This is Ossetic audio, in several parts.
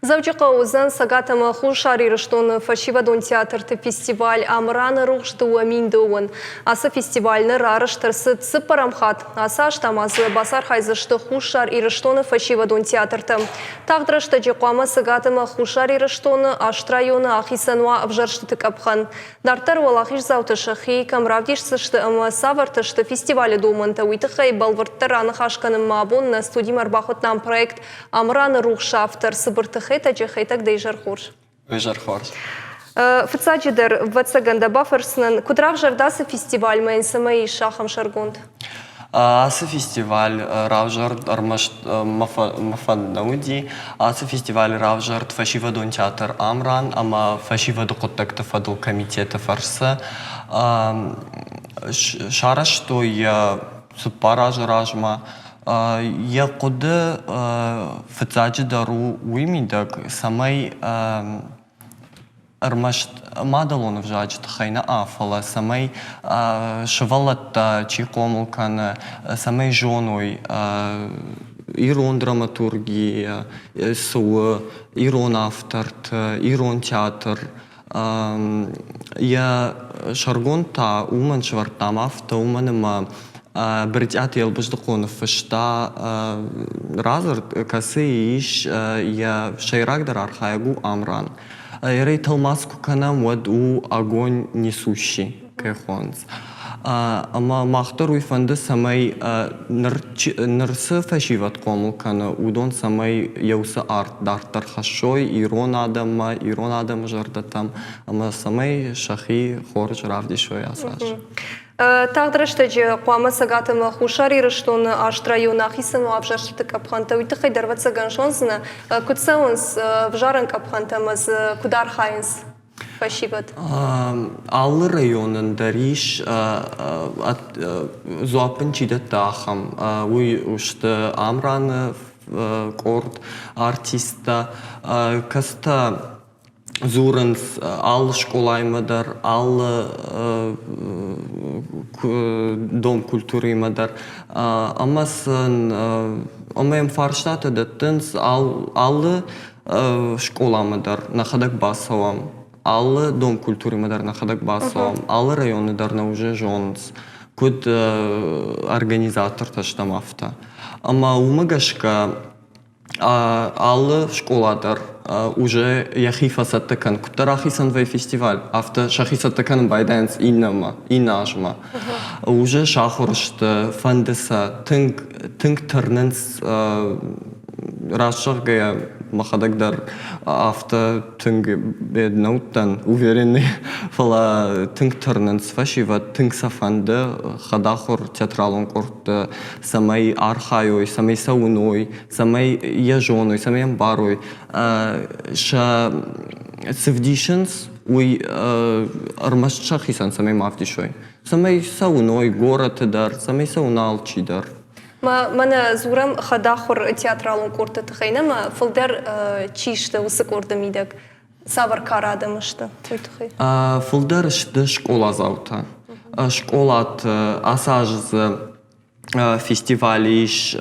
Дзӕуджыхъӕуы уыдзӕн Цӕгат ӕмӕ Хуссар Ирыстоны фӕсивӕдон театрты фестиваль Амыраны рухс 2010. Ацы фестиваль ныр арӕзт ӕрцыд цыппӕрӕм хатт. Ацы аз та ма дзы бацархайдзысты Хуссар Ирыстоны фӕсивӕдон театртӕ. Тагъд рӕстӕджы хъуамӕ Цӕгат ӕмӕ Хуссар Ирыстоны аст районы ахицӕн уа ӕвзӕрстыты къӕпхӕн. Дарддӕр уӕлахиздзаутӕ сӕхи кӕм равдисдзысты ӕмӕ цавӕртӕ сты фестивалы домӕнтӕ, уый тыххӕй бӕлвырддӕр раныхас кӕнынмӕ абон нӕ студимӕ ӕрбахуыдтам проект Амыраны рухс автор Цыбырты Хетӕджы. Хетӕг, дӕ изӕр хорз. Изӕр хорз. Фыццаджыдӕр, ӕвӕццӕгӕн дӕ бафӕрсдзынӕн, куыд равзӕрд ацы фестивальмӕ йын цӕмӕй ис ахӕм сӕргонд? Ацы фестиваль равзӕрд ӕрмӕст мӕ фӕнд нӕ уыди. Ацы фестиваль равзӕрд фӕсивӕдон театр Амран ӕмӕ фӕсивӕды хъуыддӕгты фӕдыл комитеты фӕрцы. Сарӕзтой йӕ 4 азы размӕ. Йӕ хъуыды фыццаджыдӕр у уый мидӕг, цӕмӕй ӕрмӕст мадӕлон ӕвзаджы тыххӕй нӕ, фӕлӕ цӕмӕй сывӕллӕттӕ чи хъомыл кӕны, цӕмӕй зоной ирон драматурги цы у, ирон авторты, ирон театр. Йӕ сӕргонд та уымӕн сӕвӕрдтам афтӕ, уымӕн ӕмӕ Брытъиаты Елбыздыхъо ныффыста радзырд, кӕцыйы ис йӕ сӕйрагдӕр архайӕг у Амран. Ерӕй тӕлмац куы кӕнӕм, уӕд у огонь несущий, кӕй хонынц. Ӕмӕ мах дӕр уый фӕнды, цӕмӕй ныр цы фӕсивӕд хъомыл кӕны, уыдон цӕмӕй йӕ уыцы арт дарддӕр хӕссой ирон адӕммӕ, ирон адӕмы зӕрдӕтӕм ӕмӕ цӕмӕй сӕхи хорз равдисой ацы аз. Тагъд рӕстӕджы хъуамӕ Цӕгат ӕмӕ Хуссар Ирыстоны аст районы ахицӕн уа ӕвзӕрстыты къӕпхӕнтӕ. Уый тыххӕй дӕр ӕвӕццӕгӕн зондзынӕ, куыд цӕуынц ӕвзарӕн къӕпхӕнтӕ ӕмӕ дзы куыд архайынц фӕсивӕд? Алы районӕн дӕр ис, дзуапп ын чи дӕтты, ахӕм. Уый сты Амраны къорд артисттӕ, кӕцытӕ дзурынц алы скъолаимӕ дӕр, алы дом культурӕимӕ дӕр ӕмӕ сын ӕмӕ йӕм фарстатӕ дӕттынц алы скъоламӕ дӕр нӕхӕдӕг бацӕуӕм, алы дом культурӕмӕ дӕр нӕхӕдӕг бацӕуӕм, алы районы дӕр нӕ уже зонынц, куыд организатортӕ стӕм, афтӕ. Ӕмӕ уымӕ гӕсгӕ алы скъола дӕр уже йӕхи фӕцӕттӕ кӕны. Куыддӕр ахицӕн вӕййы фестиваль, афтӕ сӕхи цӕттӕ кӕнын байдайынц иннӕмӕ, иннӕ азмӕ. Уже сахуыр сты, фӕнды сӕ, тынг, тынг тырнынц раст зӕгъгӕйӕ, мӕхӕдӕг дӕр афтӕ тынг нӕ уыдтӕн, уверенный, фӕлӕ тынг тырнынц фӕсивӕд, тынг сӕ фӕнды хӕдахуыр театралон къордты цӕмӕй архайой, цӕмӕй сӕ уыной, цӕмӕй йӕ зоной, цӕмӕй ӕмбарой, сӕ цы вдисынц, уый ӕрмӕст сӕхицӕн цӕмӕй ма вдисой, цӕмӕй сӕ уыной горӕты дӕр, цӕмӕй сӕ уына алчи дӕр. Мӕнӕ дзурӕм хӕдахуыр театралон къордты тыххӕй, нӕ ма фылдӕр чи сты уыцы къорды мидӕг? Цавӕр кары адӕм сты, уый тыххӕй? Фылдӕр сты скъоладзаутӕ. Скъолаты ацы аз дзы фестиваль ис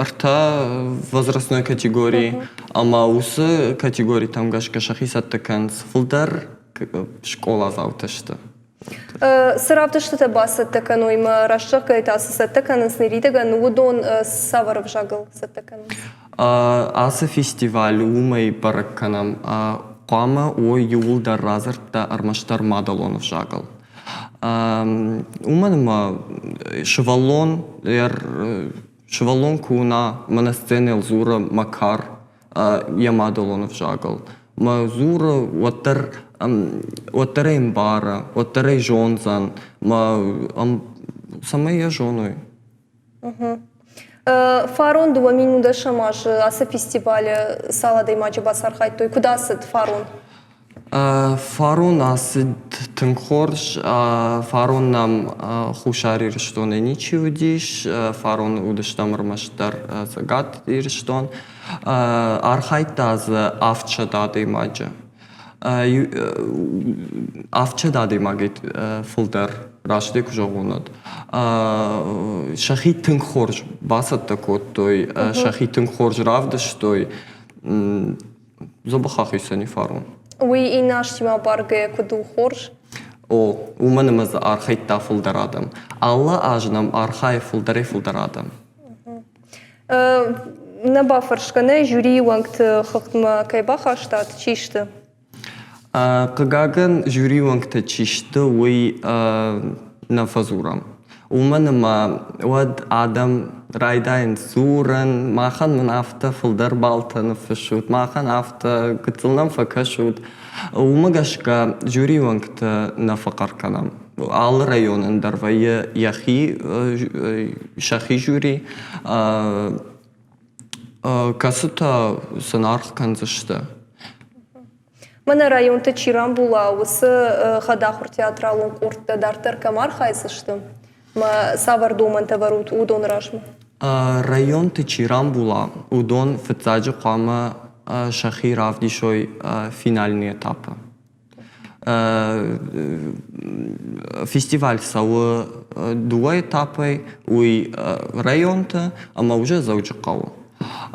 ӕртӕ возрастной категорийы ӕмӕ уыцы категоритӕм гӕсгӕ сӕхи цӕттӕ кӕнынц. Фылдӕр скъоладзаутӕ сты. Цы равдыстытӕ бацӕттӕ кӕной ӕмӕ раст зӕгъгӕйӕ та цы цӕттӕ кӕнынц ныридӕгӕн, уыдон цавӕр ӕвзагыл цӕттӕ кӕнынц? Ацы фестиваль уымӕй бӕрӕг кӕнӕм, хъуамӕ уой иууылдӕр радзырдтӕ ӕрмӕстдӕр мадӕлон ӕвзагыл. Уымӕн ӕмӕ сывӕллон сывӕллон куы уына, мӕнӕ сценӕйыл дзуры Макар йӕ мадӕлон ӕвзагыл. Мӕ дзуры, уӕддӕр уӕддӕр ӕй ӕмбары, уӕддӕр ӕй зондзӕн, мӕ цӕмӕй йӕ зоной. Фарон 2010 азы ацы фестивалы цал адӕймаджы бацархайдтой? Куыд ацыд фарон? Фарон ацыд тынг хорз. Фарон нӕм Хуссар Ирыстонӕй ничи уыдис. Фарон уыдыстӕм ӕрмӕстдӕр Цӕгат Ирыстон. Архайдта дзы 700 адӕймаджы. 700 адӕймагӕй фылдӕр. Растӕй куы зӕгъон, уӕд. Сӕхи тынг хорз бацӕттӕ кодтой, сӕхи тынг хорз равдыстой. Дзӕбӕх ахицӕни фарон. Уый иннӕ азтимӕ абаргӕйӕ куыд у хорз? О, уымӕн ӕмӕ дзы архайдта фылдӕр адӕм. Алы аз нӕм архайы фылдӕрӕй-фылдӕр адӕм. Нӕ бафӕрсгӕ нӕй, жюрийы уӕнгты хыгъдмӕ кӕй бахастат, чи сты? Хъыгагӕн, жюрийы уӕнгтӕ чи сты, уый нӕ фӕдзурӕм. Уымӕн ӕмӕ уӕд адӕм райдайынц дзурын, махӕн мын афтӕ фылдӕр баллтӕ ныффыссут, махӕн афтӕ гыццыл нӕм фӕкӕсут. Уымӕ гӕсгӕ жюрийы уӕнгтӕ нӕ фӕхъӕр кӕнӕм. Алы районӕн дӕр вӕййы йӕхи сӕхи жюри, кӕцытӕ сын аргъ кӕндзысты. Мӕнӕ районты чи рамбула, уыцы хӕдахуыр театралон къордтӕ дарддӕр кӕм архайдзысты? Мӕ цавӕр домӕнтӕ вӕрут уыдоны размӕ? Районты чи рамбула, уыдон фыццаджы хъуамӕ сӕхи равдисой финальный этапы. Фестиваль цӕуы дыууӕ этапӕй, уый районты ӕмӕ уже Дзӕуджыхъӕуы.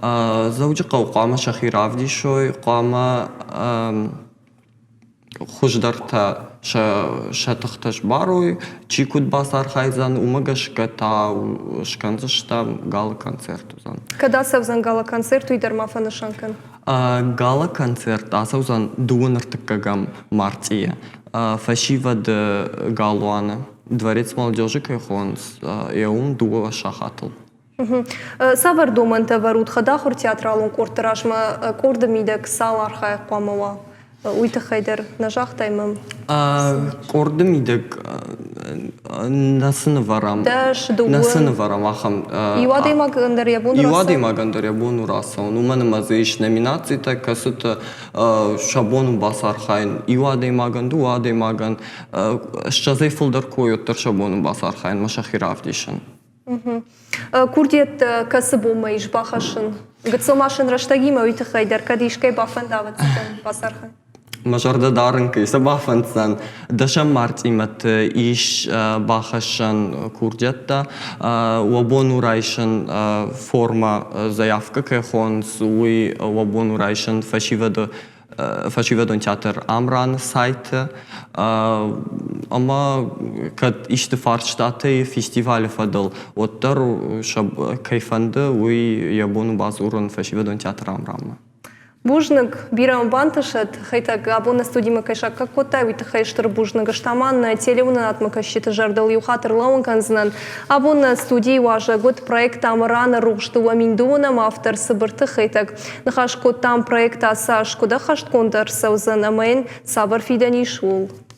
Дзӕуджыхъӕуы хъуамӕ сӕхи равдисой, хъуамӕ хуыздӕртӕ сӕ тыхтӕ сбарой, чи куыд бацархайдзӕн, уымӕ гӕсгӕ та скӕндзыстӕм гала-концерт уыдзӕн. Кӕд ацӕудзӕн гала-концерт, уый дӕр ма фӕнысан кӕн. Гала-концерт ацӕудзӕн дыууын ӕртыккӕгӕм мартъийы фӕсивӕды галуаны. Дворец молодежи кӕй хонынц, йӕ уым дыууӕ сахатыл. Цавӕр домӕнтӕ ӕвӕрут хӕдахуыр театралон къордты размӕ къорды мидӕг цал архайӕг хъуамӕ уа? Уый тыххӕй дӕр нӕ загътай мӕм? Къорды мидӕг нӕ цы нывӕрӕм? Дӕс, дыууӕ. Нӕ цы нывӕрӕм ахӕм. Иу адӕймагӕн дӕр йӕ бон Иу адӕймагӕн дӕр йӕ бон у рацӕуын. Уымӕн ӕмӕ дзы ис номинацитӕ, кӕцыты сӕ бон у бацархайын. Иу адӕймагӕн, дыууӕ адӕймагӕн, ссӕдзӕй фылдӕр кой уӕддӕр сӕ бон у бацархайын ӕмӕ сӕхи равдисын. Курдиӕттӕ кӕцы бонмӕ ис бахӕссын? Гыццыл ма сын рӕстӕгимӕ уый тыххӕй дӕр кӕд искӕй бафӕнда, ӕвӕццӕгӕн, бацархай. Мӕ зӕрдӕ дарын, кӕй сӕ бафӕнддзӕн. Дӕсӕм мартъимӕты ис бахӕссӕн курдиӕттӕ. Уӕ бон у райсын формӕ заявкӕ кӕй хонынц, уый уӕ бон у райсын фӕсивӕды фӕсивӕдон театр Амран сайты ӕмӕ кӕд исты фарстатӕ фестивалы фӕдыл, уӕддӕр сӕ кӕй фӕнды, уый йӕ бон у бадзурын фӕсивӕдон театр Амранмӕ. Бузныг, бирӕ уын бантысӕд. Хетӕг, абон нӕ студимӕ кӕй саккаг кодтай, уый тыххӕй стыр бузныг. Ӕз та ма нӕ телеуынынадмӕ кӕсджыты зӕрдыл иу хатт ӕрлӕууын кӕндзынӕн. Абон нӕ студийы уазӕг уыд проект Амыраны рухс 2012-ӕм автор Цыбырты Хетӕг. Ныхас кодтам, проект ацы аз куыд ӕххӕстгонд ӕрцӕудзӕн ӕмӕ йын цавӕр фидӕн ис, ууыл.